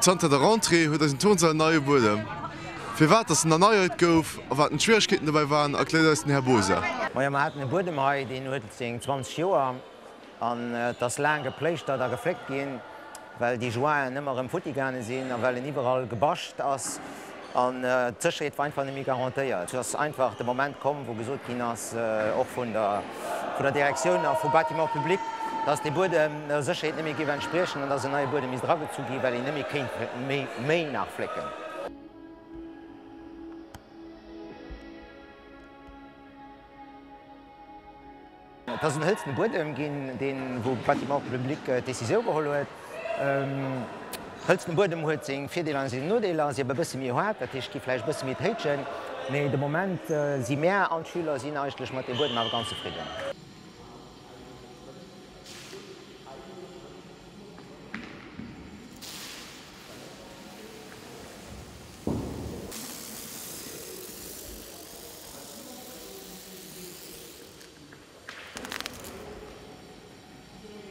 Zanter der Rentrée huet eisen Turnsall en neie Buedem. Firwat dass en erneiert gouf a wat den d'Schwieregkeeten dobäi waren, erkläert eis den Här Boser. Majo, mer haten e Buedem hei, deen huet seng 20 Joer an et ass laang gepléischtert a gefléckt ginn, well déi Jointen ëmmer erëm futti gaange sinn a well en iwwerall gebascht ass an d'Sécherheet war einfach net méi garantéiert. Et ass einfach de Moment komm, wou gesot ginn ass, och vun der vun der Direktioun a vu Bâtiments publics, dass dee Buedem der Sécherheet net méi géif entspriechen an dass en neie Buedem misst eragezu ginn, well een net méi kéint méi nach flécken. Et ass en hëlzene Buedem ginn, deen, wou Bâtiments publics d'Décisioun geholl huet. Hëlzene Buedem huet seng Virdeeler an seng Nodeeler. Si ass e bësse méi haart, dat heescht, gi vläicht e bësse méi d'Héitchen. Mee de Moment si mär an d'Schüler sinn eigentlech mat deem Buedem awer ganz zefridden.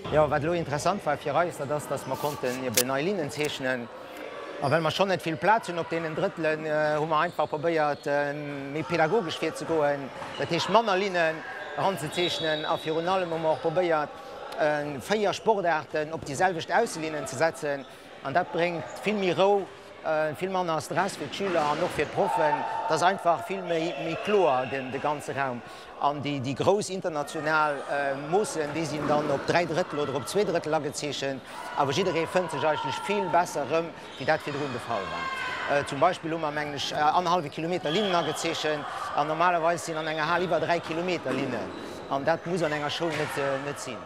Jo, wat elo interessant war fir eis, dat ass, dass mer konnten eben nei Linnen zeechnen. A well mer schonn net vill Plaz hunn op deenen Drëttelen, hu mer einfach probéiert, méi pedagogesch virzegoen, dat heescht manner Linnen eranzezeechnen. A virun allem hu mer och probéiert, 4 Sportaarten op déi selwecht Ausselinnen ze setzen. An dat bréngt vill méi Rou, vill manner Stress fir d'Schüler an och fir d'Proffen. Et ass einfach vill méi kloer, de ganze Raum. An déi grouss international Moossen, déi sinn dann op 3 Drëttel oder op 2 Drëttel agezeechent. Awer jidderee fënnt sech eigentlech vill besser erëm, wéi dat virdrun de Fall war. Zum Beispill hu mer, mengen ech, annerhallwe Kilometer Linnen agezeechent. An normalerweis sinn an enger Hal iwwer 3 Kilometer Linnen. An dat muss an enger Schoul net sinn.